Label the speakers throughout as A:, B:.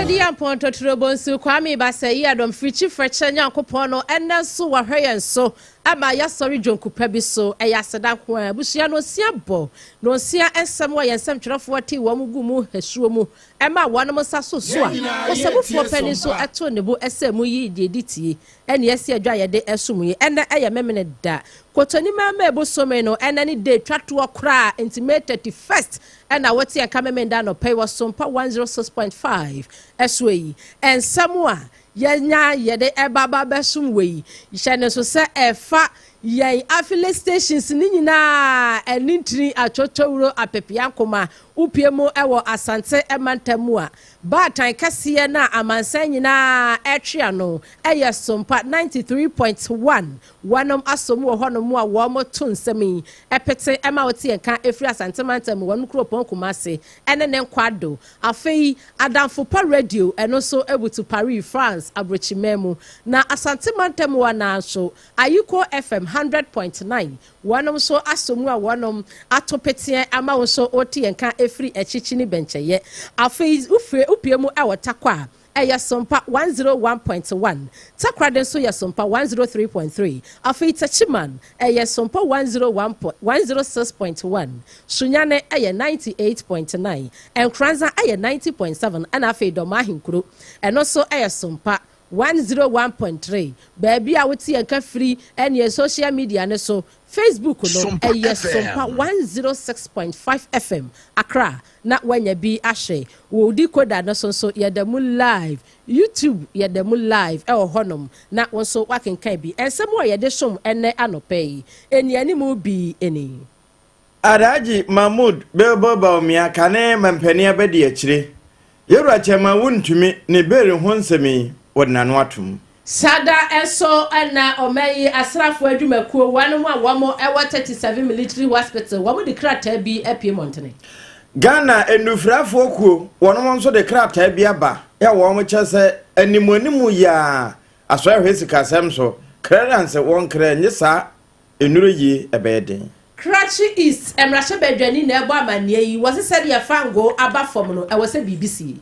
A: Tweduampɔn Totorobonsu Kwame Basayi Adom Firikyi Frɛkyɛ Nyankopɔn no ɛnnɛ nso wahwɛ yɛn so ama yɛasɔre dwonku pa bi so. Ɛyɛ aseda nko ara. Abusua nonsia bɔ nonsia nsɛm wɔ yɛn nsɛmtwerɛfoɔ tee wɔn gu mu hasuo mu ɛma wɔnom nsa so so a ɔsamufoɔ panin nso too ne bo sɛ mu yi deɛ ɛdi tie ɛne ɛsi adwa a yɛde ɛsom yi. Ɛnnɛ ɛyɛ Memene da. Kotonimaa May bosome no ɛnnɛ ne day twa toɔ koraa nti May 31st ɛna wote yɛn ka Memenda anɔpa yi wɔ Sompa 106.5 ɛsoɔ yi. Nsɛm a yɛnya yɛde ɛba ba bɛsom wɔ yi hyɛ ne so sɛ ɛfa yɛn affiliate stations ne nyinaa ɛne ntini atwotwowuro apepeankoma wopie mu ɛwɔ Asante mantam mu a baatan kɛseɛ no a amansan nyinaa ɛtwe ano ɛyɛ Sompa 93.1 Wɔnom asɔ mu wɔ hɔnom a wɔn to nsɛm yi pete ma wote yɛn ka firi Asante mantam mu, wɔnom kuropɔn Kumasi ne ne nkwado. Afei Adamfo Pa Radio ɛno nso butu Paris, France abrokyiman mu. Na Asante mantam mu hɔ no ara nso Ayiko FM 100.9 wɔnom nso asɔ mu a wɔnom ato peteɛ ama wo nso wote yɛn ka firi akyikyi ne bɛnkyɛyɛ. Afei wopue mu wɔ Tarkwa a, Ɛyɛ Sompa 101.1. Takoradi nso yɛ Sompa 103.3. Afei Techiman, ɛyɛ Sompa 101 106.1. Sunyani yɛ 98.9. Nkoranza yɛ 90.7 ɛna afei Dɔmaa Ahenkuro, ɛno nso yɛ Sompa 101.3. Baabi a wote yɛn nka firi ɛne social media no so, Facebook no, ɛyɛ Sompa 106.5 FM, Accra. Na wanya bi ahwɛ. Wo decoder no so nso yɛda mu live, YouTube yɛda mu live ɛwɔ hɔnom na wo nso woakenkan bi. Nsɛm a yɛde som ɛnnɛ anɔpa yi, nnianimu bi ni.
B: Alhaji Mahmood Belbo Bawumia kane mampanin abadiakyire, Yɛwura Kyɛrema Wontumi ne Beere ho nsɛm yi wɔde n'ano atom.
A: Saa da nso na ɔman yi asraafoɔ adwumakuo wɔnom a wɔn wɔ 37 Military Hospital wɔn de krataa bi apue mmɔntene.
B: Ghana nnufrafoɔ kuo wɔnom nso de krataa bi aba a wɔn kyɛ sɛ animuanimu yi ara asɔre ahwɛ sikasɛm so clearance wɔn krɛ nye saa nnuro yie ɛbɛyɛ den.
A: Krachi East mmarahyɛbadwani na ɛbɔ amanneɛ yi, wɔse sɛdeɛ fangoo aba fam no ɛwɔ sɛ biribi sie.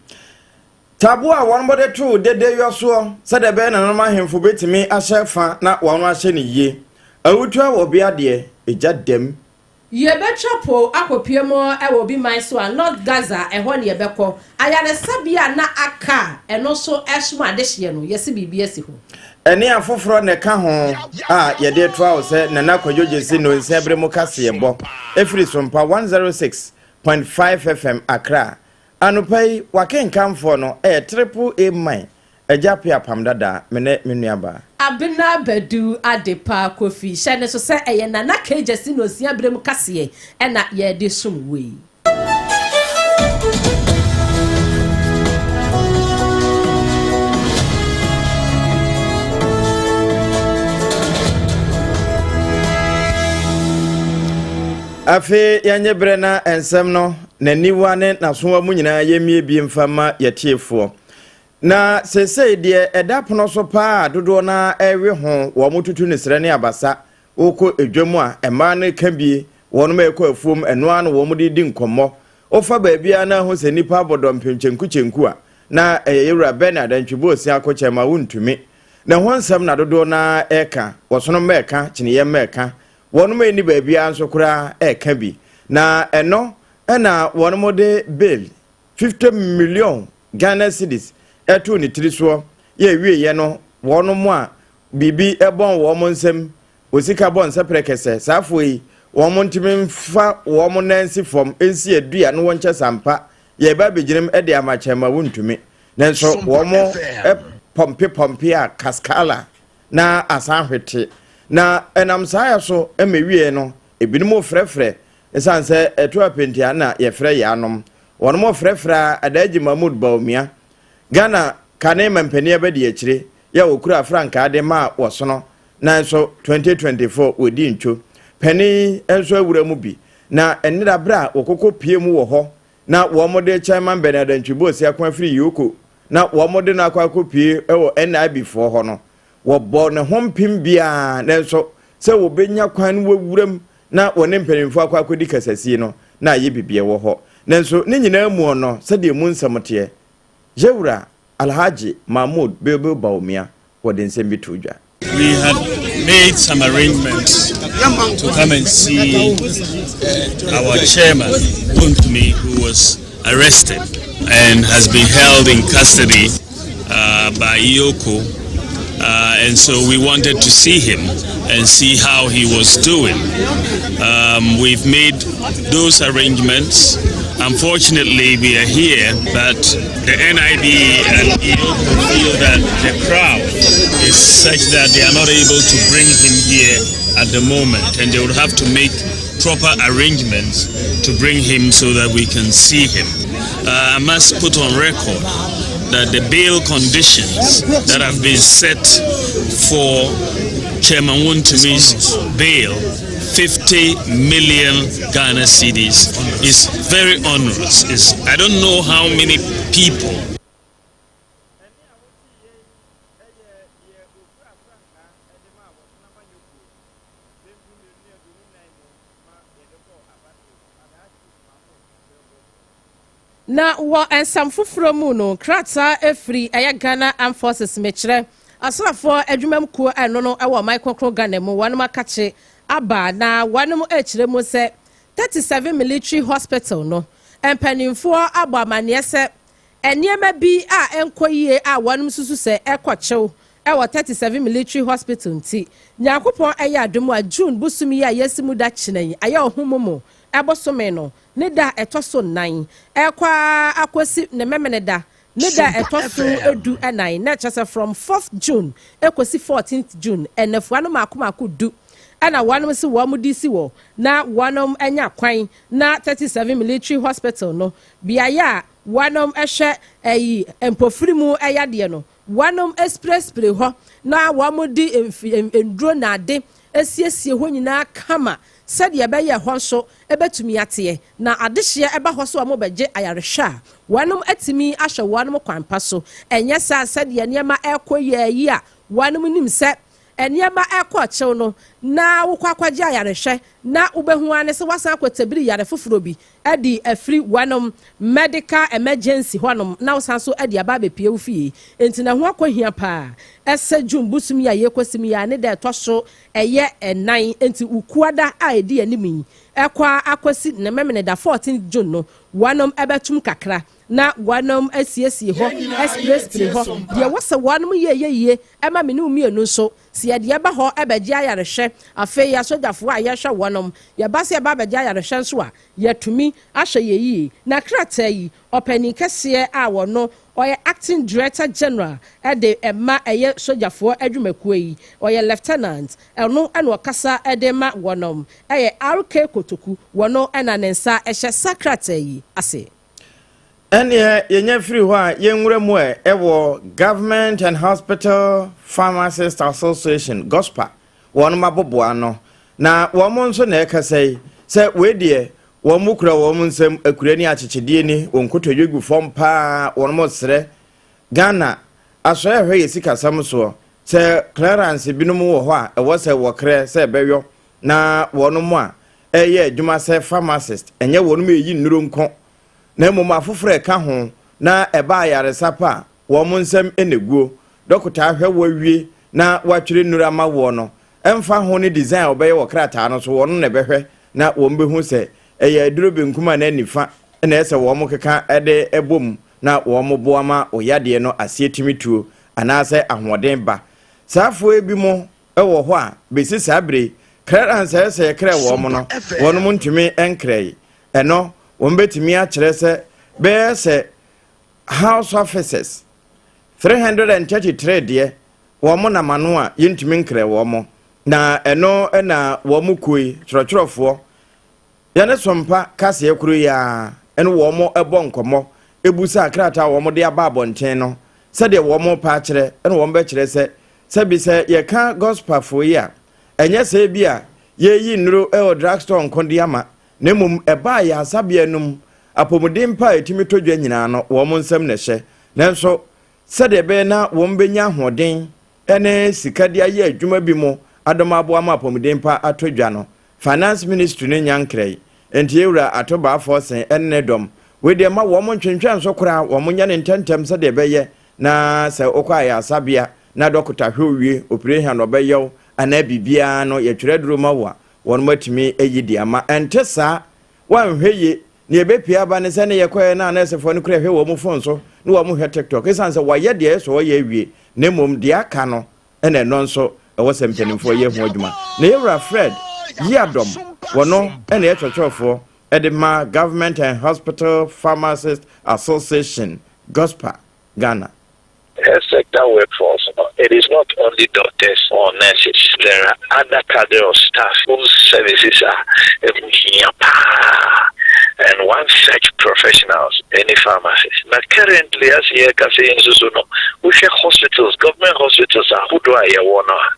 B: Taboa a wɔde too dedeyɔ soɔ sɛdeɛ ɛbɛyɛ nananom ahemfo bɛtumi ahyɛ fa na wɔn ahyɛ no yie. Awutua wɔ bea deɛ, egya dam.
A: Yɛbɛtwa po akɔpue mu wɔ obi man so a, North Gaza, ɛhɔ ne yɛbɛkɔ. Ayaresabea a na aka a ɛno nso ɛsom adehyeɛ no, yɛse biribi asi hɔ.
B: Ɛne afoforɔ na ɛka ho a yɛde retoa wo sɛ Nana Kwadwo Gyesi Nonsia Bere Mu Kaseɛbɔ ɛfiri Sompa 106.5 FM Accra Anɔpa yi, w'akenkanfoɔ no yɛ Triple A Man, Agya Appiah Apam Dada, me ne me nuabaa.
A: Abena Badu Adepa Kofi, hyɛ ne so sɛ ɛyɛ Nana K. Gyasi Nonsia berɛ mu kaseɛ na yɛde som wo yi.
B: Afei yɛnyɛ berɛ na nsɛm no N'aniwa ne n'asowa mu nyinaa yɛmmie bie mfa mma yɛtiefoɔ. Na seesei deɛ ɛda pono so paa a dodoɔ no ara ɛrewe ho, wɔn tutu ne serɛ ne abasa, wokɔ edwa mu a mmaa no reka bie, wɔnom ɛrekɔ afuom ɛno ara na wɔn de redi nkɔmmɔ. Wofa baabiara na ahu sɛ nnipa abɔ dɔmpem kyenku kyenku a, na ɛyɛ yɛwura Bernard Antwi Boasia Akokyɛm a wontumi. Ne ho nsɛm na dodoɔ no ara ɛreka, wɔsono mma ɛka, kyiniiɛ mma ɛka, Wɔnom nni baabiara nso koraa ɛka bi. Na ɛno na wɔnom de bail 50 million Ghana cedis ɛtoo ne tiri soɔ yɛ ɛwieɛ no wɔnom a biribi ɛbɔn wɔn nsam wɔ sika bɔ nsɛprɛ kɛsɛ saa foɔ yi wɔn ntumi mfa wɔn nan nsi fam nsi adua no wɔn kyɛ sampa yɛba abɛgyinam de ama kyɛn ma wontumi nanso wɔn pɔmpe pɔmpe a kaskala na asan hwete. Na ɛnam saa yɛ so ma ɛwieɛ no, ebinom refrɛfrɛ, ɛsiane sɛ ɛto apɛnti a na yɛfrɛ yaanom. Wɔnom refrɛfrɛ a Alhaji Mahmood Bawumia, Ghana kane mampanin abadiakyire yɛ a ɔkura frankaa de maa wɔsono, nanso 2024 wɔdii ntwo. Panin yi nso awura mu bi, na nnera berɛ a wɔkɔkɔ pue mu wɔ hɔ na wɔde Chairman Bernard Antwi Boasiako afiri Yoko na wɔde no akɔ akɔpue wɔ NIB foɔ hɔ no, wɔbɔ ne ho mpem biara, nanso sɛ wɔbɛnya kwan no wɔawuram na wɔne mpanimfoɔ akɔ akɔdi kasasie no, na ayɛ biribi wɔ hɔ. Nanso ne nyinaa muo no, sɛdeɛ mu nsɛm teɛ, Yɛwura. Alhaji Mahmood Bilbil Bawumia wɔde nsɛm bi to dwa.
C: We had made some arrangements to come and see our chairman, Wontumi, who was arrested and has been held in custody by EOCO. And so we wanted to see him and see how he was doing. We've made those arrangements. Unfortunately, we are here, but the NIB and EOCO feel that the crowd is such that they are not able to bring him here at the moment, and they would have to make proper arrangements to bring him so that we can see him. I must put on record that the bail conditions that have been set for Chairman Wontumi's bail, 50 million Ghana cedis, is very onerous. I don't know how many people
A: Na wɔ nsɛm foforɔ mu no, krataa efiri ɛyɛ Ghana Armed Forces, mekyerɛ asraafoɔ adwumam kuo ɛno no ɛwɔ ɔman kronkron Ghana mu, wɔn akakye aba na wɔn akyerɛ mu sɛ 37 Military Hospital no mpanimfoɔ abɔ amaneɛ sɛ nneɛma bi a ɛnkɔ yie a wɔn susu sɛ ɛkɔ kyew ɛwɔ 37 Military Hospital. Nti Nyankopɔn ɛyɛ adom a, June bosom yi a yɛsi mu da kyena yi, ayɛ ɔho mu mu ɛbosome no ne da ɛtɔ so 4 ɛkɔ akɔsi ne mɛmene da ne da ɛtɔ so 14, na ɛkyɛ sɛ from 4th June ɛkɔsi 14th June, ɛnɛfoa no mako mako 10 ɛna wɔn si wɔn de si wɔ na wɔn anya kwan na 37 Military Hospital no beaeɛ a wɔn hwɛ ɛyi mpofiri mu ɛyadeɛ no, wɔn sprayspray hɔ na wɔn de nduro na ade esiesie hɔ nyinaa kama sɛdeɛ ɛbɛyɛ hɔ nso ɛbɛtumi ateɛ na adehyeɛ ɛba hɔ so a wɔbɛgye ayarehwɛ a, wɔn atumi ahyɛ wɔn kwan pa so. Ɛnyɛ saa, sɛdeɛ nneɛma ɛrekɔ yɛ yi a, wɔn nim sɛ nneɛma ɛkɔ kyɛw no na wokɔ akɔgye ayarehwɛ na wobɛhu ane sɛ wasan akɔ tabiri yare foforɔ bi ɛde afiri wɔnom medical emergency hɔnom na wosan so ɛde aba abɛpie wo fie. Nti na ho akɔ hia paa ɛsɛ June bosom yi a yɛkɔsim yi a ne da ɛtɔ so ɛyɛ 4, nti Wukuada a ɛdi anim yi ɛkɔ akɔsi ne mɛmene da 14 June no, wɔnom ɛbɛtum kakra na wɔnom asiesie hɔ, asprayspray hɔ deɛ wɔsɛ wɔnom yie yie yie. Ɛma me ne mmienu nso si yɛde ɛba hɔ ɛbɛgye ayarehwɛ. Afei asogyafoɔ a yɛhwɛ wɔnom, yɛba sɛ yɛba abɛgye ayarehwɛ nso a, yɛtumi ahwɛ yɛ yie. Na krataa yi, ɔpanin kɛseɛ a wɔno ɔyɛ Acting Director General ɛde ɛma ɛyɛ sogyafoɔ adwumakuo yi, ɔyɛ Lieutenant, ɛno ɛna ɔkasa ɛde ma wɔnom, ɛyɛ RK Kotoku, wɔno ɛna ne nsa ɛhyɛ sa krataa yi ase.
B: Ɛneɛ yɛnya firi hɔ a, yɛnwura mu ɛ ɛwɔ Government and Hospital Pharmacist Association, GOSPA, wɔn aboboa no na wɔn nso na ɛkasa yi sɛ wei deɛ wɔn mu kura wɔn nsam akura ni akyekyedeɛ ni wɔn nkotodwe gu fam paa. Wɔn mo srɛ Ghana asɔre ahwɛ yɛ sikasɛm soɔ sɛ clearance binom wɔ hɔ a ɛwɔ sɛ wɔkrɛ sɛ ɛbɛyɔ na wɔn mo a ɛyɛ adwuma sɛ pharmacist, ɛnyɛ wɔn mo eyi nnuro nko na mmom afoforɔ ɛka ho na ɛba ayaresa pa a, wɔn nsɛm ɛna guo. Dɔkota ahwɛ wɔ awie na watwerɛ nnuro ama woɔ no, ɛmfa ho ne design a wɔbɛyɛ wɔ krataa no so, wɔn na ɛbɛhwɛ na wɔn bɛhu sɛ ɛyɛ aduro benkum a na nifa ɛna ɛsɛ wɔn keka ɛde ɛbɔ mu na wɔn boa ma ɔyadeɛ no aseɛ tumi tuo anaasɛ ahoɔden ba. Saa afoɔ bi mo ɛwɔ hɔ a bɛsi saa bere clearance ɛsɛ yɛkrɛ wɔn no, wɔn mo ntumi nkrɛ yi. Ɛno wɔn bɛtumi akyerɛ sɛ bɛyɛ sɛ house officers 333 deɛ, wɔn nam ano a yɛntumi nkrɛ wɔn, na ɛno ɛna wɔn kuo twerɛtwerɛfoɔ yɛne sompa kaseɛ koro yi a ɛne wɔn ɛbɔ nkɔmmɔ ebusa krataa a wɔn de aba abɔnten no sɛdeɛ wɔn pa akyerɛ. Ɛna wɔn bɛkyerɛ sɛ sɛbi sɛ yɛka GOSPAfoɔ yi a, ɛnyɛ sɛ bi a yɛyi nnuro ɛwɔ drugstore nko de ama, na mmom ɛbaa yɛ asabea no mu apɔmuden pa a ɛtumi tɔ dwa nyinaa no, wɔn nsɛm na ɛhyɛ. Nanso sɛdeɛ ɛbɛyɛ na wɔn bɛnya ahoɔden ne sika de ayɛ adwuma bi mu adɔm aboa ma apɔmuden pa atɔ dwa no, Finance Ministry no nya nkrɛ. Nti ewura Ato Baah Forson ɛne ne dɔm wei deɛ ma wɔn ntwentwɛn so koraa, wɔn nyɛ ne ntɛntɛm sɛdeɛ ɛbɛyɛ. Na sɛ wokɔ ayaresabea na dɔkota hwɛ wo wie, operation na ɔbɛyɛ wo anaa biribiara no, yɛtwerɛ aduro ma wo a, wɔnom atumi ayi de ama. Ɛnte saa, woanhwɛ yie, nea ɛbɛpue aba ne sɛ ne yɛkɔɛ na anɛɛsefoɔ no kura hwɛ wɔn phone so na wɔn hwɛ TikTok ɛsiane sɛ wɔayɛ deɛ ɛyɛ sɛ wɔyɛ awie na mmom deɛ aka no na ɛno nso ɛwɔ sɛ mpanimfoɔ yɛ ho adwuma. Na yɛwura Fred Yiadom wɔno na ɛyɛ kyerɛkyerɛfoɔ de ma Government and Hospital Pharmacists Association, GOSPA, Ghana.
D: Health sector workforce no, it is not only doctors or nurses, there are other cadre of staff whose services are ɛho hia paa and one such professionals ɛne pharmacist. Na currently as yɛrekasa yi nso so no, wohwɛ hospitals, government hospitals ahodoɔ a yɛwɔ no a,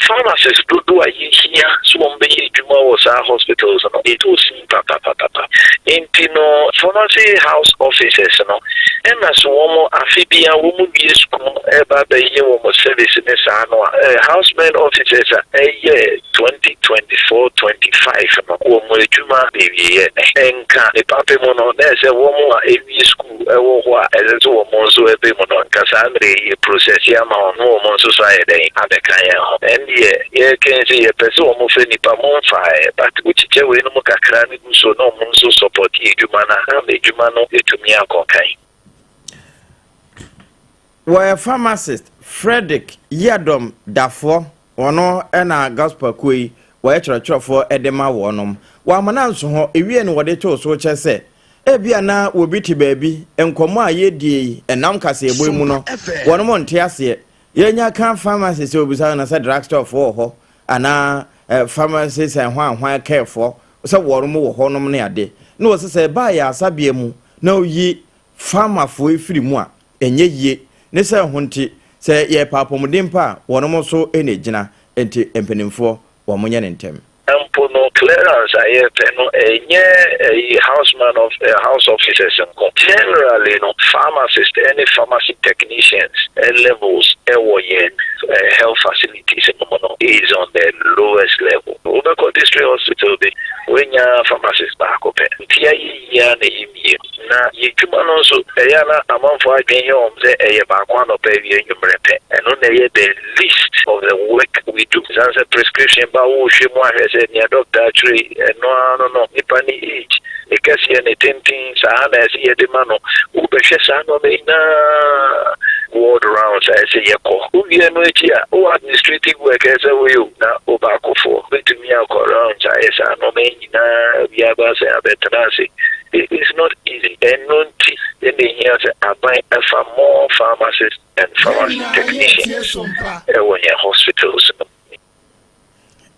D: pharmacist dodoɔ a yɛhia sɛ wɔn bɛyɛ adwuma wɔ saa hospitals no, ɛtɔ sin papapapapa. Nti no, pharmacy house officers no, ɛna so wɔn afe bia wɔn wie sukuu ɛba abɛyɛ wɔn service ne saa no a, housemen officers a ɛyɛ 2024 25 no, wɔn adwuma bewieɛ nka nipa pɛ mu no, na ɛsɛ wɔn a ewie sukuu ɛwɔ hɔ a ɛsɛ sɛ wɔn nso ɛbɛ mu no, nka saa mmerɛ yi process yi ama wɔn na wɔn nso so ayɛ dɛn abɛka yɛn ho. Ɛndeɛ yɛkɛn sɛ yɛpɛ sɛ wɔn fɛ nipa mo nfa ɛ, but wokyekyɛ wei no mu kakra ne gu so na wɔn nso support yɛ adwuma no a, ama adwuma no etumi akɔ kan.
B: Wɔyɛ pharmacist Frederick Yiadom Dafoɔ, wɔno ɛna gospel kuo yi wɔyɛ kyerɛkyerɛfoɔ de ma wɔnom. Wɔamana nso hɔ ewie no, wɔde too so kyɛ sɛ ebia na wɔbi te baabi, nkɔmmɔ a yɛdie yi ɛnam kaseɛbɔ yi mu no, wɔnom nte aseɛ. Yɛnya ka pharmacy sɛ obisa no sɛ drugstore foɔ wɔ hɔ anaa pharmacy sɛ hwan hwan kɛɛfoɔ sɛ wɔnom wɔ hɔnom ne ade na wɔsɛ sɛ ɛbaa yɛ asabea mu na oyi farmafoɔ yi firi mu a, ɛnyɛ yie ne sɛ ho nti sɛ yɛpɛ apɔmuden pa a, wɔnom nso na gyina nti mpanimfoɔ wɔn nyɛ ne ntɛm.
D: Mpo no, clearance a yɛpɛ no, ɛnyɛ ɛyi houseman of house officers nko. Generally no, pharmacist ɛne pharmacy technicians levels ɛwɔ yɛn health facilities no mu no is on the lowest level. Wobɛkɔ district hospital bi, woanya pharmacist baako pɛ, nti ayɛ yia na ɛyɛ mmienu. Na yɛdwuma no nso, ɛyɛ na amanfoɔ adwene yɛ wɔn sɛ ɛyɛ baako anɔpa, awie anwummerɛ pɛ. Ɛno na ɛyɛ the least of the work we do. San sɛ prescription ba, wohwɛ mu ahwɛ sɛ nea doctor atwerɛ yi, ɛno ara no, nipa ne age, ne kɛseɛ, ne tenten, saa na ɛsɛ yɛde ma no. Wobɛhwɛ saa nneɛma nyinaa, ward rounds a ɛsɛ yɛkɔ. Wowie no akyi a, wowɔ administrative work ɛsɛ woyɛ o, na wobaakofoɔ bɛtumi akɔ rounds ayɛ saa nneɛma yi nyinaa wie aba sɛ abɛtena ase. It is not easy. Ɛno nti ɛna ehia sɛ aban ɛfa more pharmacists and pharmacy technicians ɛwɔ yɛn hospitals no.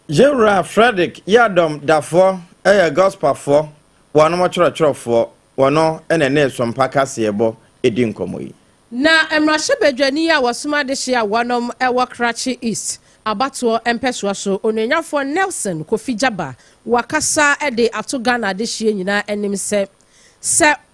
B: Yɛwura Frederick Yiadom Dafoɔ ɛyɛ gospelfoɔ wɔnom kyerɛkyerɛfoɔ, wɔno ɛna ne Sompa kaseɛbɔ ɛdi nkɔmmɔ yi.
A: Na mmarahyɛbadwani a wɔsoma adehye a wɔnom ɛwɔ Krachi East abatoɔ mpɛsoa so, onuanyafoɔ Nelson Kofi Jaba, wakasa de ato Ghana adehyeɛ nyinaa anim sɛ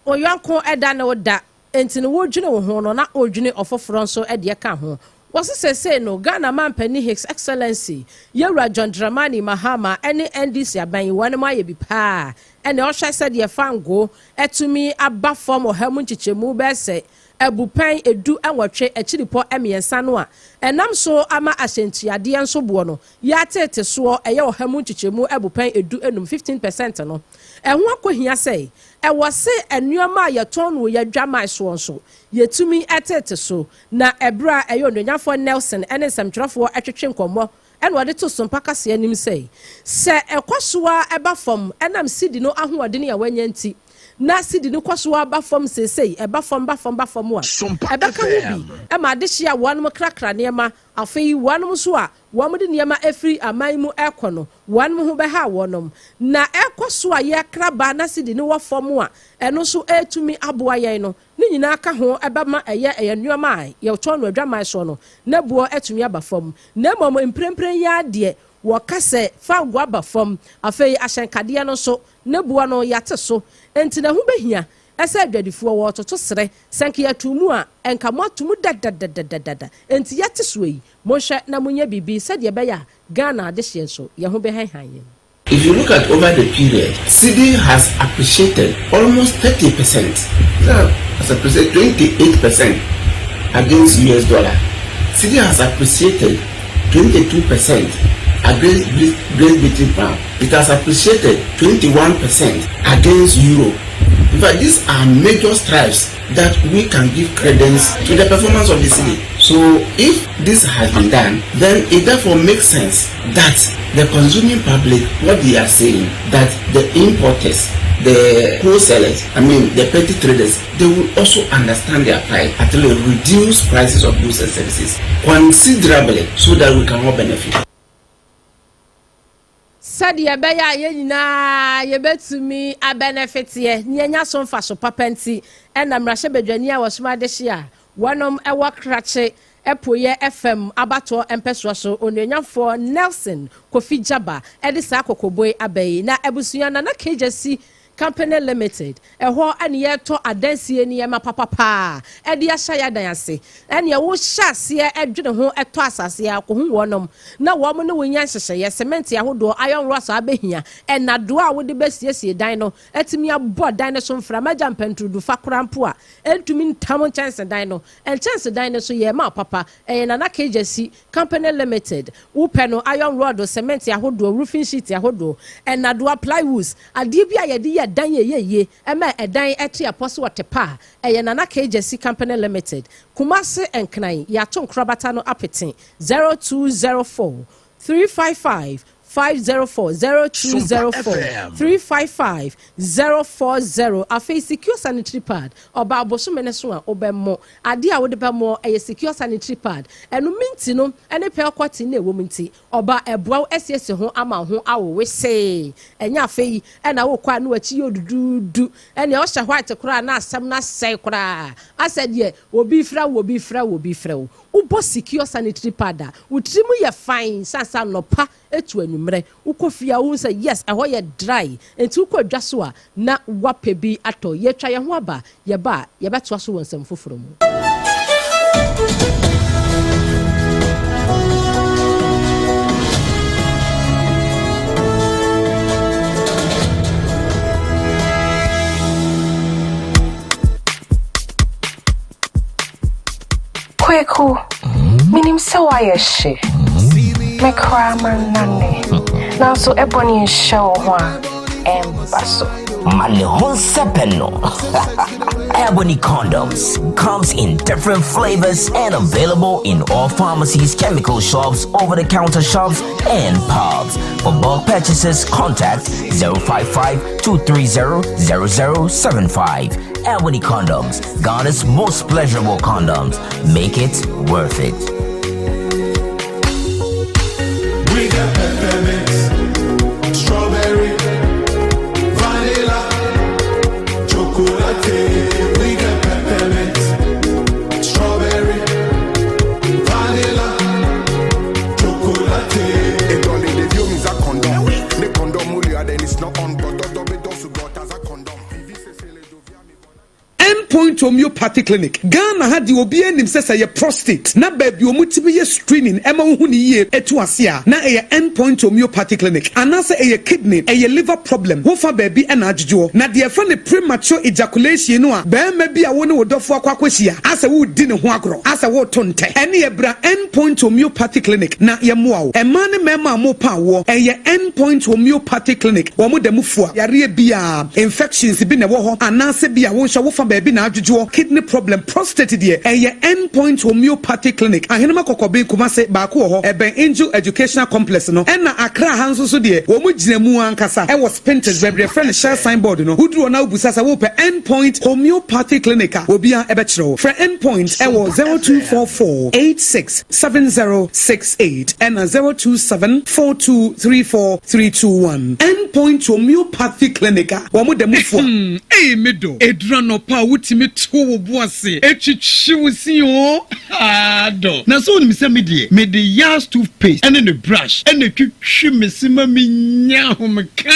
A: oyɔnko ɛda ne wo da nti no, wodwene wo ho no na wodwene ɔfoforɔ nso deɛ ka ho. Wɔsi sɛsei no, Ghana mampanin, His Excellency Yɛwura John Dramani Mahama, ne NDC aban yi, wɔn ayɛ bi paa, ɛna ɔhwɛ sɛdeɛ fango ɛtumi aba fam 88% 18.3 no a ɛnam so ama ahyɛntuadeɛ nso boɔ no yɛatete soɔ ɛyɛ 15% 15% no. Ɛho akɔhia sɛ ɛwɔ se nneɛma a yɛtɔn no wɔ yɛadwaman soɔ nso yɛtumi ɛtete so. Na ɛberɛ a ɛyɛ onuonyafoɔ Nelson ɛne nsɛmtwerɛfoɔ ɛtwetwe nkɔmmɔ, ɛna ɔde to Sompa kaseɛ anim sɛ ɛkɔ so a ɛba fam ɛnam sidi no ahoɔden a wanya nti, na sidi no kɔ so aba fam seesei, ɛba fam, ba fam, ba fam a, ɛbɛka ho bi ɛma adehye a wɔnom krakra nneɛma, afei wɔnom nso a wɔn de nneɛma efiri aman mu ɛkɔ no, wɔn ho bɛha wɔnom. Na ɛkɔ so a yɛkra ba na sidi no wɔ fam a, ɛno nso ɛretumi aboa yɛn no, ne nyinaa ka ho ɛbɛma ɛyɛ nneɛma a yɛtɔn no adwaman soɔ no na boɔ ɛtumi aba fam. Na mmom mprempren yi adeɛ, wɔka sɛ fango aba fam, afei ahyɛnkadeɛ no nso ne boɔ no yɛate so, nti na ho bɛhia ɛsɛ adwadifoɔ wɔɔtoto serɛ sɛ nka yɛto mu a, ɛnka mo ato mu dadadadadada. Nti yɛte soɔ yi, monhwɛ na monyɛ biribi sɛdeɛ ɛbɛyɛ a Ghana adehyeɛ nso yɛn ho bɛhanhan yɛn.
E: If you look at over the period, cedi has appreciated almost 30%. So, has appreciated 28%. against US dollar. Cedi has appreciated 22% against Great Britain pound. It has appreciated 21% against euro. In fact, these are major strides that we can give credence to the performance of the cedi. So if this has been done, then it therefore makes sense that the consuming public, what they are saying, that the importers, the wholesalers, I mean the petty traders, they will also understand their plight, actually reduce prices of goods and services considerably so that we can all benefit.
A: Sɛdeɛ ɛbɛyɛ a yɛn nyinaa yɛbɛtumi abɛnɛfiteɛ ne yɛnya so mfaso papa nti ɛna mmarahyɛbadwani a wɔsom adehye a wɔnom ɛwɔ Krakye Apueɛ fam abatoɔ mpɛsoa so Onuonyamfoɔ Nelson Kofi Gyaba ɛde saa kɔkɔbɔ yi aba yi. Na abusua, Nana Kegyasi Company Limited, ɛhɔ ɛne yɛtɔ adansie nneɛma papapaa ɛde ahyɛ yɛ adan ase. Ɛne wohyɛ aseɛ ɛdwene ho ɛtɔ asase akɔho wɔnom na wɔn ne wɔn nya nhyehyɛeɛ. Cement ahodoɔ, iron rods a abɛhia, ɛnadoɔ a wode bɛsiesie dan no ɛtumi abɔ dan no so mframa gya mpɛnturudufa koraa mpo a ɛntumi ntam nkyɛnsedan no. Nkyɛnsedan no so yɛ ma papa. Ɛyɛ Nana Kegyasi Company Limited. Wopɛ no iron rod, cement ahodoɔ, roofing sheet ahodoɔ, ɛnadoa, plywoods, adeɛ bi a yɛde yɛ dan yɛ yie ɛma ɛdan ɛte apɔ so wɔte pa a, ɛyɛ Nana Kegyasi Company Limited. Kumase, Nkran, yɛato nkorabata no apete. 0204 355 504, 0204 355 040. Afei Secure Sanitary Pad, ɔba abosome ne so a wobɛmmɔ adeɛ a wode bɛmmɔ ɛyɛ Secure Sanitary Pad. Ɛno minti no ɛne pɛ kɔte na ɛwɔ mu nti ɔba ɛboa wo asiesie ho ama ho awowe see. Ɛnyɛ afei ɛna wokɔ a ne wakyi yɛ oduduudu ɛnea ɔhyɛ white koraa na asɛm no asɛe koraa asɛ deɛ obi frɛ wo, obi frɛ wo, obi frɛ wo. Wobɔ Secure Sanitary Pad a, wo tiri mu yɛ fine sansa nɔpa etu anwummerɛ wokɔ fie a, wohu sɛ yes, ɛhɔ yɛ dry. Nti wokɔ adwa so a na wapɛ bi atɔ. Yɛtwa yɛn ho aba, yɛba a yɛbɛtoa so wɔ nsɛm foforɔ mu.
F: Kweku, minim sɛ woayɛ hye. Me koraa mannane. Nanso ɛbɔ ne nhyɛ wo ho a, ɛmba so.
G: Ma ne ho nsɛpɛ no. Ebony condoms comes in different flavors and available in all pharmacies, chemical shops, over-the-counter shops, and pubs. For bulk purchases, contact 055 230 0075. Ebony condoms, Ghana's most pleasurable condoms. Make it worth it.
H: We got peppermint, strawberry, vanilla, chocolate. We got peppermint, strawberry, vanilla, chocolate.
I: Ne condom then it's not on, but condom.
J: Endpoint Homeopathy Clinic Ghana ha deɛ, obi anim sɛ sɛ yɛ prostate na baabi ɔmo tumi yɛ screening ɛma wohu ne yie etu ase a, na ɛyɛ Endpoint Homeopathy Clinic. Anaasɛ ɛyɛ kidney, ɛyɛ liver problem, wofa baabi ɛna adwodwoɔ na deɛ ɛfɛ ne premature ejaculation no a, bɛrima bi a wo ne wo dɔfo akɔ akɔhyia asɛ wodi ne ho agorɔ asɛ woto ntɛ, ɛne yɛ bra Endpoint Homeopathy Clinic na yɛmmoa wo. Ɛmaa ne mmarima a mopa awoɔ, ɛyɛ Endpoint Homeopathy Clinic. Wɔn mo da mu fua yareɛ biara, infections bi na ɛwɔ hɔ anaasɛ bi a wonhyɛ wofa baabi na adwodwoɔ, kidney problem, prostate deɛ, ɛyɛ Endpoint Homeopathy Clinic. Ahenema Kɔkɔben, Kumase, baako wɔ hɔ, ɛbɛn Angel Educational Complex no. Ɛna Accra ha nso so deɛ, wɔn mo gyina mu ankasa ɛwɔ Spintex, baabi yɛfrɛ no Shell signboard no. Woduru hɔ na wobusa sɛ wopɛ Endpoint Homeopathy Clinic a, obiara ɛbɛkyerɛ wo. Frɛ Endpoint ɛwɔ 0244 86 7068 ɛna 027 4234 321. Endpoint Homeopathy Clinic a wɔn mo da mu fua.
K: Ɛyi mi do edura nɔpa a wotumi to wo bo ase etwitwi wo si o dɔ na so onim sɛ mi deɛ mede Yas toothpaste ɛne ne brush ɛna etwitwi me se ma mi nya ahomeka.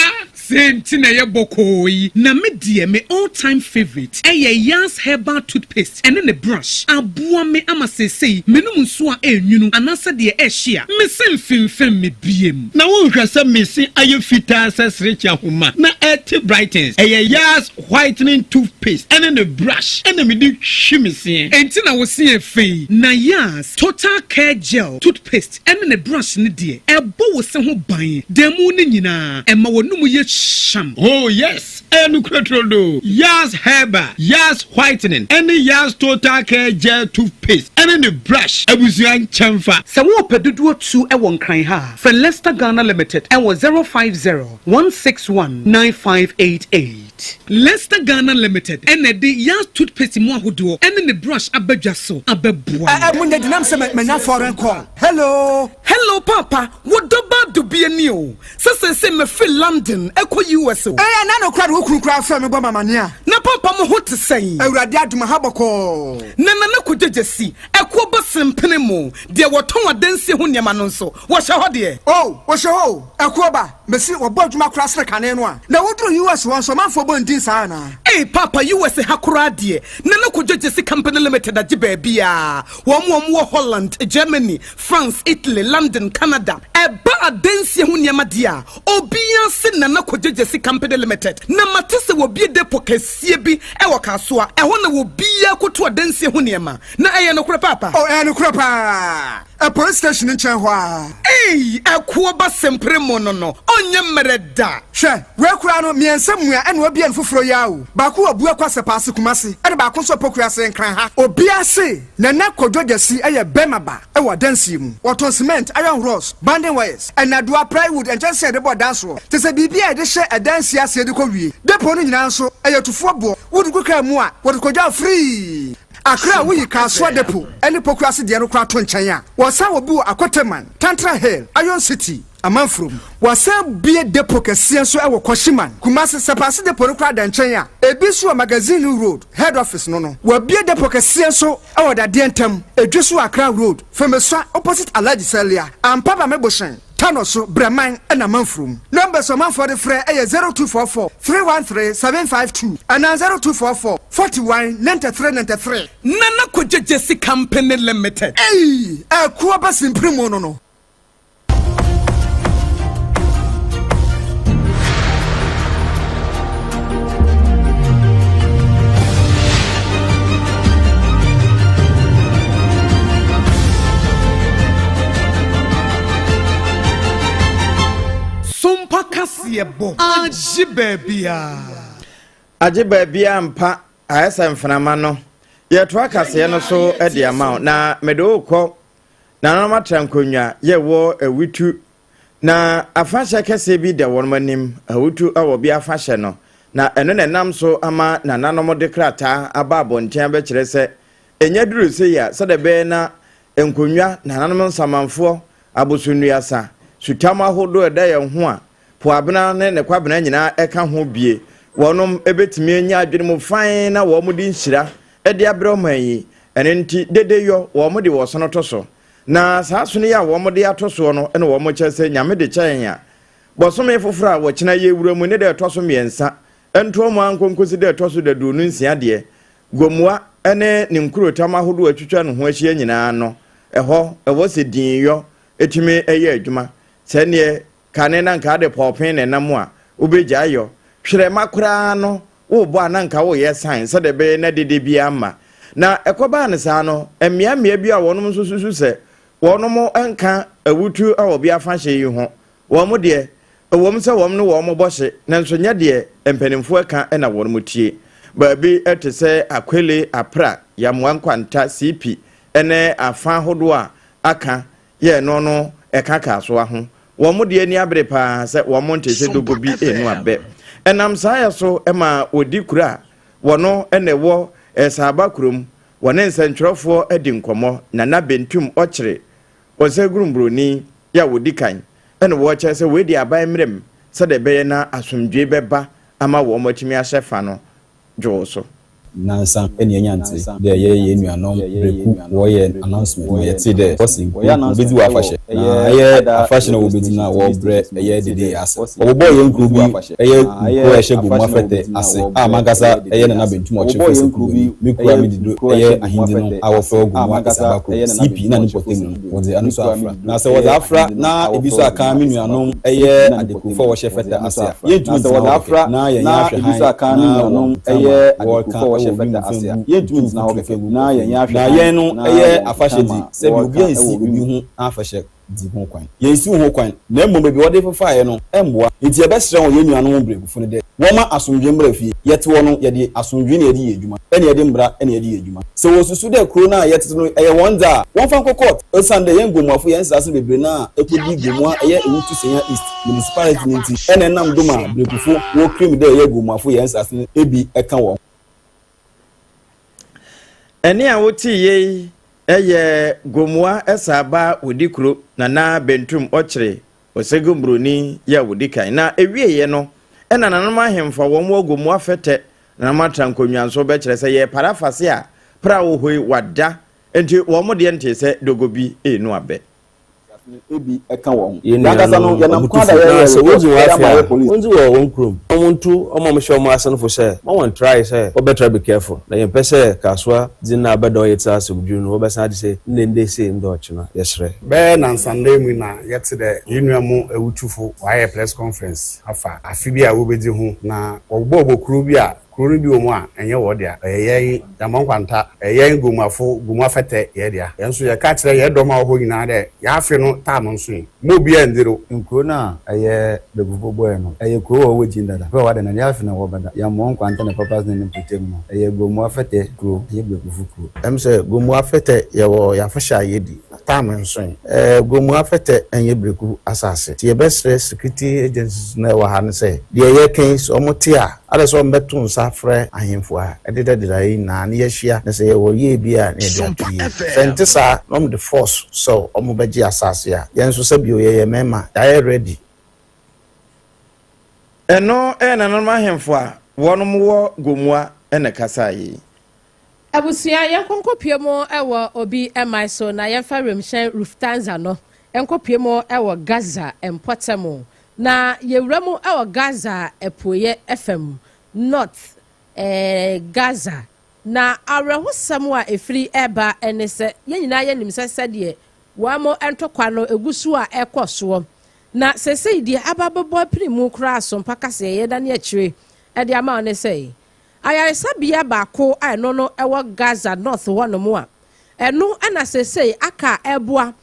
K: Sei nti na ɛyɛ bɔkɔɔ yi. Na me deɛ me all time favourite ɛyɛ Yas herbal toothpaste ɛne ne brush. Aboa me ama seesei menom nsuo a ɛnwunu anaasɛ deɛ ɛhye a, me se mfemfem me biem.
L: Na wonhwɛ sɛ me se ayɛ fitaa sɛ serekye ahoma na ɛte brightens. Ɛyɛ Yas whitening toothpaste ɛne ne brush ɛna mede twi me seɛ.
K: Enti na wo se yɛ fɛ yi. Na Yas total care gel toothpaste ɛne ne brush no deɛ, ɛbɔ wo se ho ban da mu no nyinaa, ɛma w'anum yɛ hyam.
L: Oh yes, ɛyɛ nokorɛ turodoo. Yas Herbal, Yas Whitening ɛne Yas Total Care Gel Toothpaste ɛne ne brush abusua nkyɛnfa.
J: Sɛ worepɛ dodoɔ tu wɔ Nkran ha a, frɛ Lester Ghana Limited wɔ 050 161 9588.
K: Lester Ghana Limited na ɛde Yas Toothpaste mu ahodoɔ ne ne brush aba dwa so abɛboa wo.
M: Ɛɛ mo nyɛ denam sɛ manya foreign call hello.
J: Hello paapa wo dɔ ba dubia ni o sɛ seesei mefiri London ɛkɔ US o.
M: Ɛɛ ɛna no koraa de wo kunu koraa frɛ me bɔ me amaneɛ a.
J: Na paapa mo ho te sɛn.
M: Awurade adom aha bɔkɔɔ.
J: Na Nana Kwadwo Gyasi ɛkoɔ ba sempene mo deɛ wɔtɔn adansie ho nneɛma no nso wɔhyɛ hɔ deɛ.
M: Oh wɔhyɛ hɔ o ɛkoɔ ba. Mese wɔbɔ adwuma koraa sene kane no a. Na woduru US hɔ nso ɔmanfoɔ bɔ ndin saa anaa?
J: Ei paapa US ha koraa deɛ Nana Kojo Gyasi Company Limited agye baabiaa, wɔn a wɔn wɔ Holland, Germany, France, Italy, London, Canada. Ɛba adansie ho nneɛma deɛ a, obiaa se Nana Kojo Gyasi Company Limited. Na mate sɛ wɔbue depot kɛseɛ bi wɔ Kasoa, ɛhɔ na obiaa kɔtu adansie ho nneɛma. Na ɛyɛ nokorɛ paapa?
M: Oh ɛyɛ nokorɛ paa. Ɛ police station nkyɛn hɔ ara.
J: Ei ɛkoɔ ba sempere mo no no ɔnyɛ mmerɛ da.
M: Hwɛ, wei koraa no, mmiɛnsa mua ɛna wabue no foforɔ yi ara o. Baako wɔ Buakwa Sɛpaase Kumasi ɛna baako nso wɔ Pokuase Nkran ha. Obiara se Nana Kwadwo Gyasi yɛ bɛrima ba wɔ adansie mu. Wɔtɔn cement, iron rods, banding wires, nnadewa, plywood, nkyɛnsee a yɛde bɔ dan soɔ, te sɛ biribi a yɛde hyɛ adansie aseɛ de kɔ wie. Depot no nyinaa nso, ɛyɛ tufoɔ boɔ. Wode gu kaa mu a, wɔde kɔdwa wo free. Accra a woyi Kasoa Depot ne Pokuase deɛ no koraa to nkyɛn a, wɔsan wɔ bi wɔ Akoteman, Tantra Hill, Iron City, Amanfurom. Wɔsan bue depot kɛseɛ nso wɔ Kwashiman, Kumasi. Sɛpaase depot no koraa da nkyɛn a, ebi nso wɔ Magazine Road, Head Office no no. Wɔabue depot kɛseɛ nso wɔ Dadeɛ Ntam, Edweso Accra Road, Femesua opposite Alhaji Salia, Ampaba Mebohyɛn. Tano so, Brɛman na Manfurom. Numbers a ɔmanfoɔ de frɛ yɛ 0244 313 752 anaa 0244 41 93 93.
J: Nana Kwadwo Gyasi Company Limited.
M: Ei! Akuo ba simpiri mu no no.
J: Sompa kaseɛbɔ agye baabiara.
B: Agye baabiara ampa, ayɛ sɛ mframa no. Yɛtoa kaseɛ no so de ama wo, na mede wo rekɔ Nananom atra nkonnwa yɛwɔ Awutu Na afahyɛ kɛseɛ bi da wɔn anim, Awutu Awɔbea Afahyɛ no, na ɛno na ɛnam so ama nananom de krataa aba abɔnten abɛkyerɛ sɛ ɛnya duru sei a, sɛdeɛ ɛbɛyɛ na nkonnwa, nananom nsamanfoɔ, abosonnuasa, sutam ahodoɔ a ɛda yɛn ho a Poabena ne ne Kwabena nyinaa ɛka ho bie, wɔnom bɛtumi anya adwene mu fann na wɔn de nhyira de abrɛ ɔman yi. Ɛno nti dedeyɔ wɔn de wɔsono to so. Na saa sono yi a wɔde ato soɔ no na wɔkyɛ sɛ Nyame de kyɛ yɛn a, bɔsome foforɔ a wɔkyena yɛwura mu ne da ɛtɔ so mmiɛnsa ntoa mu ara nkɔ nkɔsi da ɛtɔ so daduonu nsia deɛ, Gomoa ne ne nkurotam ahodoɔ a atwitwa ne ho ahyia nyinaa no, ɛhɔ ɛwɔ sɛ diinyɔ tumi yɛ adwuma. Sɛ neɛ kane na nka ade pɔɔpen na ɛnam a, wobɛgyae yɔ. Hwerɛma koraa no, worebɔ a na nka woreyɛ sign sɛdeɛ ɛbɛyɛ na dede biara mma. Na ɛkɔbaa no saa no, mmeammea bi a wɔnom nso susu sɛ wɔnom nka awutu a wɔbi afahyɛ yi ho, wɔn deɛ, ɛwom sɛ wɔn ne wɔn bɔ hye, nanso nyɛ deɛ mpanimfoɔ ɛka na wɔnom tie. Baabi te sɛ Akwele, Apra, Yamoa Nkwanta, Siipi ne afa ahodoɔ a aka yɛ ɛno no ɛka Kasoa ho. Wɔn deɛ ani abere paa sɛ wɔn nte sɛ dogo bi renu abɛ. Ɛnam saa yɛ so ma wɔdi kuro a wɔno na ɛwɔ Saaba kurom. Wɔne nsɛntwerɛfoɔ adi nkɔmmɔ. Nana Bentum Ɔkyere, Ɔsɛgurum Buroni yɛ a wɔdi kan na wɔkyerɛ sɛ wei deɛ aban mmra mu sɛdeɛ ɛbɛyɛ na asomdwoe bɛba ama wɔn atumi ahyɛ fa no dwoo so.
N: Nnansa na yenya ntse dɛ yɛyɛ hɛn nuanom Breku wɔyɛ announcement ma yɛtsee dɛ wɔse nkurow wobedzi wɔ afahyɛ na ɛyɛ afahyɛ na wobedzi no a wɔrebrɛ ɛyɛ dede yi ase. Wɔbobɔɔ hɛn kurow bi ɛyɛ nkurow a ɛhyɛ Gomoa Fɛtɛ ase a mankasa ɛyɛ Nana Bentum Ɔkyerefo Sekuruwani me kurow a midzi do ɛyɛ ahendzi no a wɔfrɛ hɔ Gomoa Esaaba Kurow, CP, na ne mpɔtamu no wɔdze ɛno so afra. Na sɛ wɔdze afra na ebi so akã me nuanom ɛyɛ adekurofo a wɔhyɛ fɛtɛ ase a, yenntumi nntsena hɔ kɛkɛ na yɛnnyɛ ahwɛ hann na wɔn ntam a wɔrekã wɔ wimu fɛngu tu mfuturo fɛngu kɔ fɛngu. Na yɛn no ɛyɛ afahyɛ dzi, sɛbi obiara nnsi obi ho afahyɛ dzi ho kwan. Yennsi wo ho kwan, na mbom beebi a wɔdze fefaeɛ no mmboa. Ntsi yɛbɛserɛ hɔn, hɛn nuanom mbrɛgufo no dɛ, wɔmma asomdwee mbra fie. Yɛtse hɔ no, yɛdze asomdwee na yɛdze yɛ edwuma, nna yɛdze mbra na yɛdze yɛ edwuma. Sɛ wosusu dɛ kurow no a yɛtsetse no yɛ hɔn dze a, wɔmfa nkɔ court. Osiandɛ hɛn Gomoafo hɛn nsaase no beberee no a ekodi Gomoa ɛyɛ Ewutu Senya East Municipality no ntsi na ɛnam do ma Brekufo wɔ claim dɛ yɛ Gomoafo hɛn nsaase no bi ka hɔn ho.
B: Ɛnne a wotee yei yɛ Gomoa Ɛsaaba Wodikuro Nana Bentum Ɔkyere Ɔsɛgum Buroni yɛ a wɔdi kan. Na ɛwieeɛ no, ɛna nananom ahemfo a wɔn wɔ Gomoa Fɛtɛ Nananom atra nkonnwa nso bɛkyerɛ sɛ yɛ para afase a pra wɔ hɔ yi wada nti wɔn deɛ ntee sɛ dogo bi renu abɛ.
N: Bi ka wɔn ho.
O: Yɛn
N: Yɛn ankasa no,
O: nuanom
N: yɛnam kwan da
O: abotufo, na
N: yɛyɛ
O: sɛ
N: report
O: wodzi hɔn
N: de
O: afe
N: ama
O: a,
N: yɛ police.
O: wondzi wɔ hɔn kurom. Na wɔntu wɔn a wɔhyɛ wɔn ase no fo sɛ, mma wɔnntrae sɛ wɔbɛtra Be careful, na yɛmmpɛ sɛ Kasoa dze nna abɛda ɔyɛ tse asomdwee no wɔbɛsan adze sɛ ndɛ ndɛ sei ndɛ ɔkyena. Yɛserɛ.
P: Bɛyɛ nnansa ndɛ mu yi na yɛtse dɛ hɛn nua mu ewutufo wɔayɛ press conference afa afe bi a wobedzi ho na wɔbɔbɔ kurow bi a kurow no bi wɔ mu a nnyɛ hɔn dea, ɔyɛ hɛn Gyamɔ Nkwanta, ɔyɛ hɛn Gomuafo, Gomu Afɛtɛ hɛn dea. Hɛn so yɛka kyerɛ hɛn dɔm a wɔwɔ hɔ nyina dɛ hɛn afe no taam nnso yi, mma obiara nndzi do.
Q: Nkurow no a ɛyɛ Begufoɔ bɔeɛ no, ɛyɛ kurow a wɔwɔ dzin dada. Bere a wɔada no, ɛnyɛ afe na wɔbɛda. Yamoa Nkwanta ne Papas ne ne mpɔtam no, ɛyɛ Gomoa Fɛtɛ kuro, ɛnyɛ Begufu kuro.
E: Ɛm sɛ Gomoa Fɛtɛ yɛwɔ yɛn afahyɛ a yɛdi, na taam nso ɛ. Ɛɛ Gomoa Fɛtɛ ɛnyɛ Bereku asase. Nti yɛbɛsrɛ security agencies no a ɛwɔ ha no sɛ, deɛ yɛreka yi sɛ wɔte a, Adɛ sɛ wɔbɛto nsa afrɛ ahemfo a ɛdedadeda yi nyinaa na yɛahyia, na sɛ yɛwɔ yie bi a na yɛde ato yie. Sɛ ɛnte saa na wɔde force sɛ wɔbɛgye asase a, yɛn nso sɛbio yɛyɛ mmarima, yɛayɛ ready.
B: Ɛno yɛ nananom ahemfo a wɔnom wɔ Gomoa na ɛkasaa yei.
A: Abusua, yɛnkɔ nkɔpue mu wɔ obi man so na yɛmfa wiemhyɛn Lufthansa no nkɔpue mu wɔ Gaza mpɔtam. Na yɛwura mu wɔ Gaza apueɛ fam, North Gaza. Na awerɛhosɛm a ɛfiri reba ne sɛ, yɛn nyinaa yɛnim sɛ sɛdeɛ wɔn ntɔkwa no ɛgu so a ɛrekɔ soɔ. Na seesei deɛ aba abɛbɔ apini mu koraa so mpa kaseɛ yɛdane akyire de ama wo ne sɛ, Ayaresabea baako a ɛno no ɛwɔ Gaza North hɔnom a ɛno na seesei aka a ɛreboa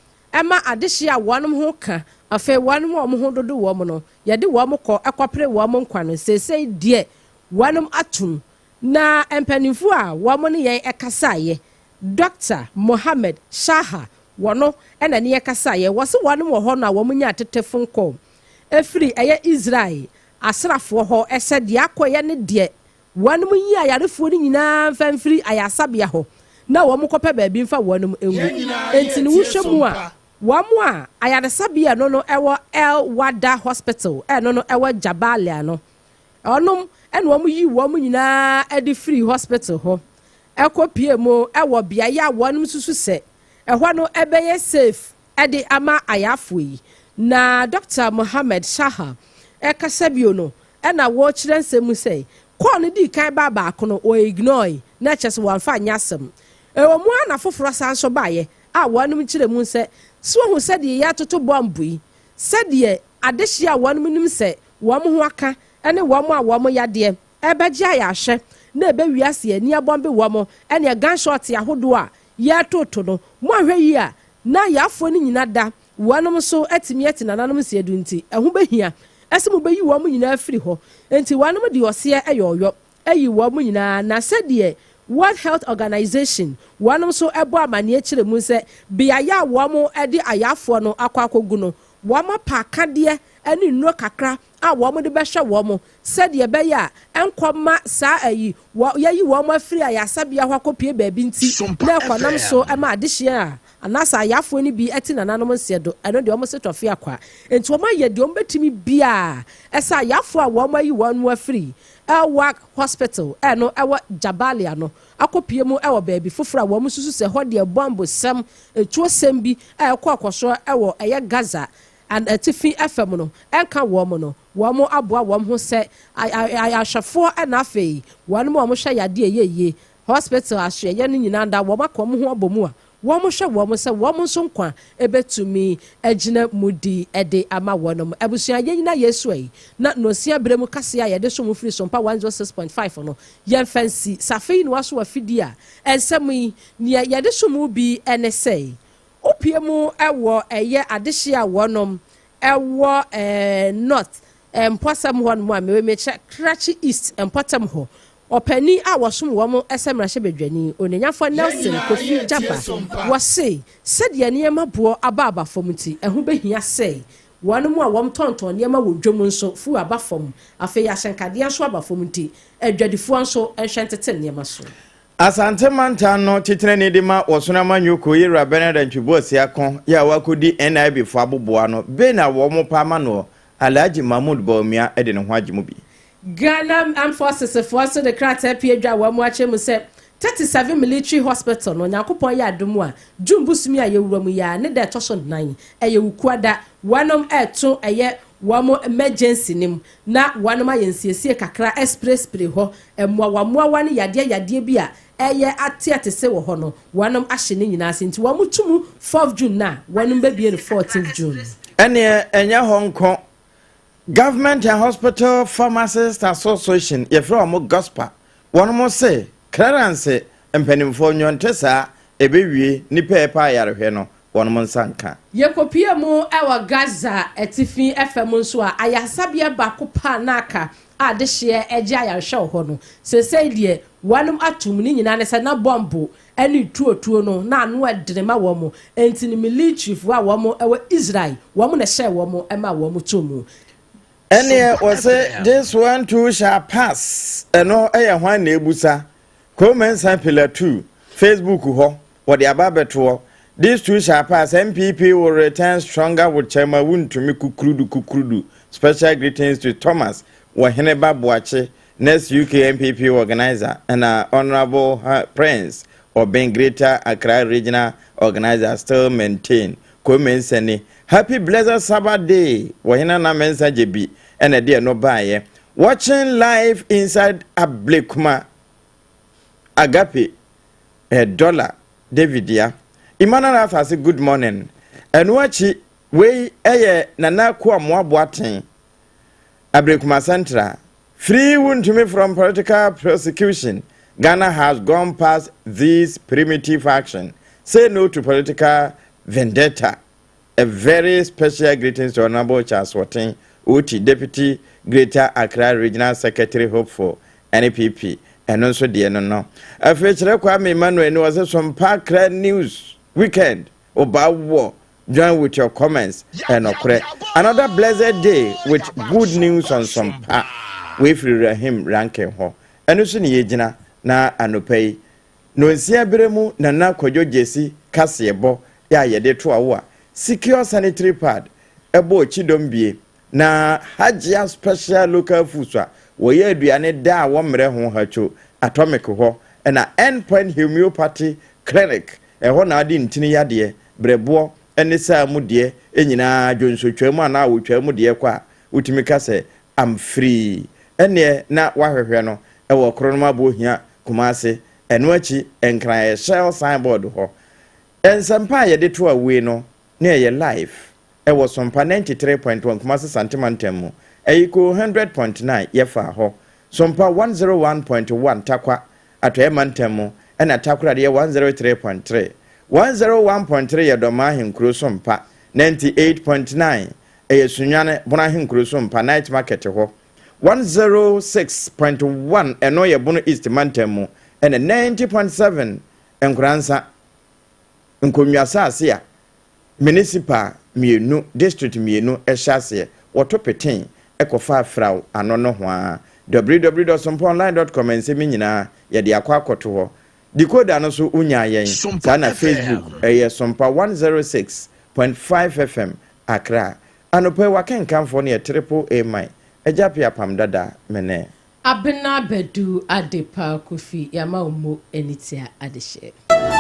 A: ma adehye a wɔn ho ka, afei wɔn a wɔn ho dodo wɔn no, yɛde wɔn kɔ kɔpere wɔn nkwa no, seesei deɛ wɔn atom. Na mpanimfoɔ a wɔn ne yɛn kasaeɛ, Dɔkta Mohammed Shaha, wɔno na ne yɛn kasaeɛ, wɔse wɔn wɔ hɔ no a wɔn nyaa tete phone call firi ɛyɛ Israel asrafoɔ hɔ sɛ deɛ akɔeɛ ne deɛ wɔnom nyi ayarefoɔ no nyinaa mfa mfiri ayaresabea hɔ na wɔn kɔpɛ baabi mfa wɔnom ngu. Enti no wohwɛ mu a, wɔn a ayaresabea no no ɛwɔ El Wada Hospital ɛno no ɛwɔ Jabalia no, wɔnom ɛna wɔn yi wɔn nyinaa ɛde firi hospital hɔ ɛkɔ pie mu ɛwɔ beaeɛ a wɔnom susu sɛ ɛhɔ no ɛbɛyɛ safe de ama ayarefoɔ yi. Na Dɔkta Mohammed Shahar rekasa bio no na wɔrekyerɛ nsɛm mu sɛ, call no dii kan baa baako no, wɔ ignore, na kyerɛ sɛ wɔamfa anyɛ asɛm. Ɛwɔ mu ara na foforɔ san nso baeɛ a wɔnom kyerɛ mu sɛ, so woahu sɛdeɛ yɛretoto bɔmbo yi, sɛdeɛ adehyeɛ a wɔnom nim sɛ wɔn ho aka ne wɔn a wɔn yadeɛ rebɛgye ayarehwɛ na ɛbɛ wiase ani abɔmbe wɔn, ɛneɛ gunshot ahodoɔ a yɛretoto no, moanhwɛ yie a na Yaafoɔ no nyina da wɔnom so atumi ate nananom nseɛ do nti, ɛho bɛhia sɛ mobɛyi wɔn nyinaa afiri hɔ. Enti wɔnom de ɔseɛ yɔɔyɔ ayi wɔn nyinaa, na sɛdeɛ World Health Organization wɔnom nso bɔ amaneɛ kyerɛ mu sɛ beaeɛ a wɔn de ayaafoɔ no akɔ akɔgu no, wɔn apa akadeɛ ne nnuro kakra a wɔn de bɛhwɛ wɔn sɛdeɛ ɛbɛyɛ a ɛnkɔ mma saa ayi wɔ yɛayi wɔn afiri ayaresabea hɔ akɔpue baabi nti na ɛkɔnam so ma adehyeɛ a. anaasɛ ayafoɔ no bi te nananom nseɛ do, ɛno deɛ wɔn se tɔfe akwa. Enti wɔn ayɛ deɛ wɔn bɛtumi biara sɛ ayafoɔ a wɔn ayi wɔn afiri El-Wak Hospital a ɛno ɛwɔ Jabalia no akɔpue mu wɔ baabi foforɔ a wɔn susu sɛ ɛhɔ deɛ bɔmbosɛm, tuosɛm bi a ɛkɔ akɔsoɔ wɔ ɛyɛ Gaza atifi fam no nka wɔn no, wɔn aboa wɔn ho sɛ ahwɛfoɔ na afei wɔn a wɔhwɛ yadeɛ yɛ yie hospital asoɛeɛ no nyinaa da wɔn aka wɔn ho abɔ mu a wɔhwɛ wɔn sɛ wɔn nso nkwa bɛtumi agyina mu di de ama wɔnom. Abusua, yɛnyina Yesu ayi na nonsia berɛ mu kaseɛ a yɛde som firi Sompa 106.5 no, yɛmfa nsi. Sɛ afei na woaso w'afidie a, nsɛm yi, neɛ yɛde som wo bi ne sɛ, wopue mu wɔ ɛyɛ adehyeɛ a wɔnom wɔ North mpɔtam hɔnom a, mekyerɛ Krachi East mpɔtam hɔ, Ɔpanin a wɔsom wɔn sɛ mmarahyɛbadwani, Onuanyafoɔ Nelson Kofi Jaba, wɔse sɛdeɛ nneɛma boɔ aba aba fam nti, ɛho bɛhia sɛ wɔn a wɔtɔntɔn nneɛma wɔ dwam nso fuel aba fam. Afei ahyɛnkadeɛ nso aba fam nti, adwadifoɔ nso nhwɛ ntete nneɛma so.
B: Asante mantam no titenani de ma Wɔsono Amanyɔkuo Yewura Bernard Antwi Boasiako yɛ a wakɔdi NIB foɔ aboboa no be na wɔn pa ama noɔ, Alhaji Mahmood Bawumia de ne ho agye mu bi.
A: Ghana Armed Forces foɔ nso de krataa pue dwa wɔn akyerɛ mu sɛ 37 Military Hospital no Nyankopɔn yɛ adom a June bosome a yɛwura mu yi ara ne da ɛtɔ so nnan ɛyɛ Wukuada wɔnom ɛreto ɛyɛ wɔn emergency no mu na wɔnom ayɛ nsiesie kakra ɛspray spray hɔ mmoawa mmoawa ne yadeɛ yadeɛ bi a ɛyɛ ateatese wɔ hɔ no wɔnom ahye ne nyinaa ase nti wɔn to mu 4th June no a wɔnom bɛbue no 14th June.
B: Ɛneɛ ɛnyɛ hɔ nko Government and Hospital Pharmacists Association, yɛfrɛ wɔn GOSPA, wɔn se clearance mpanimfoɔ nyɔnte saa ɛbɛwie nnipa a ɛpɛ ayarehwɛ no wɔn nsa nka.
A: Yɛkɔpue mu wɔ Gaza atifi fam nso a, ayaresabea baako pɛ a na aka a adehyeɛ gye ayarehwɛ wɔ hɔ no, seesei deɛ wɔnom atom. Ne nyinaa ne sɛ na bɔmbo ne tuotuo no, na ano ɛdene ma wɔn, enti no militirifoɔ a wɔn wɔ Israel, wɔn na ɛhyɛɛ wɔn ma wɔn too mu.
B: Ɛneɛ wɔse this one too shall pass, ɛno yɛ hwan na ɛbusa? Kwame Mensah Pillar 2, Facebook hɔ, wɔde aba abɛtoɔ. This too shall pass, NPP will return stronger with Chairman Wontumi Kukurudu Kukurudu, special greetings to Thomas Wɔheneba Boakye Next UK NPP organiser na Honourable Prince Obeng Greater Accra Regional Organiser still maintain Kwame Mensah ni. Happy Blessed Sabbath Day wɔ hena na Mensah Gyebi na ɛde ɛno baeɛ. Watching live inside Ablekuma Agape eh, Dollar David ya. Emmanuel Arthur se good morning. Ɛno akyi wei ɛyɛ Nana Akuamoah Boateng Ablekuma Central Free Wontumi from political prosecution Ghana has gone past this primitive action Say no to political vendetta A very special greetings to Honorable Charles Wɔten Oti Deputy Greater Accra Regional Secretary hopeful NPP ɛno nso deɛ no no Afei kyerɛ Kwame Emmanuel ni ɔse Sompa Accra News Weekend Oba wɔ Join with your comments Ɛnɔkorɛ Another blessed day with good news on Sompa Wei firi Rahim Rankin hɔ Ɛno so ne yɛgyina na anɔpa yi Nonsia berɛ mu Nana Kwadwo Gyesi kaseɛbɔ yɛ a yɛde to awo a Secure sanitary pad ɛbɔɔ kyidɔm bie Na Hajia Special Local Foods a wɔyɛ aduane da a wɔmmrɛ ho Hatcho Atomic hɔ na End Point Homeopathy Clinic Ɛhɔ na ade ntini yadeɛ, berɛboɔ ne saa mu deɛ nyinaa, dwonsotwaa mu anaa awotwaa mu deɛ kɔ a, wotumi ka sɛ, I'm free. Ɛnneɛ na woahwehwɛ no wɔ Kronom Abohia, Kumasi. Ɛno akyi, Nkran yɛ Shell signboard hɔ. Nsɛmpa a yɛde to awoe no, na ɛyɛ live wɔ Sompa 93.1 Kumasi Sante Mantam mu, Ayikoo 100.9 yɛfaa hɔ, Sompa 101.1 Tarkwa Atɔeɛ Mantam mu, ɛna Takoradi yɛ 103.3. 101.3 yɛ Dɔmaa Ahenkuro so mpa, 98.9 ɛyɛ Sunyani Bono Ahenkuro so mpa, Night Market hɔ. 106.1 ɛno yɛ Bono East Mantam mu, ɛna 90.7 Nkoransa, Nkonnwa asase a Municipal mmienu, district mmienu hyɛ aseɛ, wɔto peten kɔfa Afraw ano nohoa. www.sompaonline.com Nsɛm yi nyinaa yɛde akɔ akɔto hɔ. Decoder no so wonyaa yɛn. Saa na Facebook ɛyɛ Sompa 106.5 FM Accra. Anɔpa yi w'akenkanfoɔ no yɛ Triple A Man, Agya Pia Pam Dada, me ne.
A: Abena Badu Adepa Kofi, yɛama wo mo anitia adehyeɛ.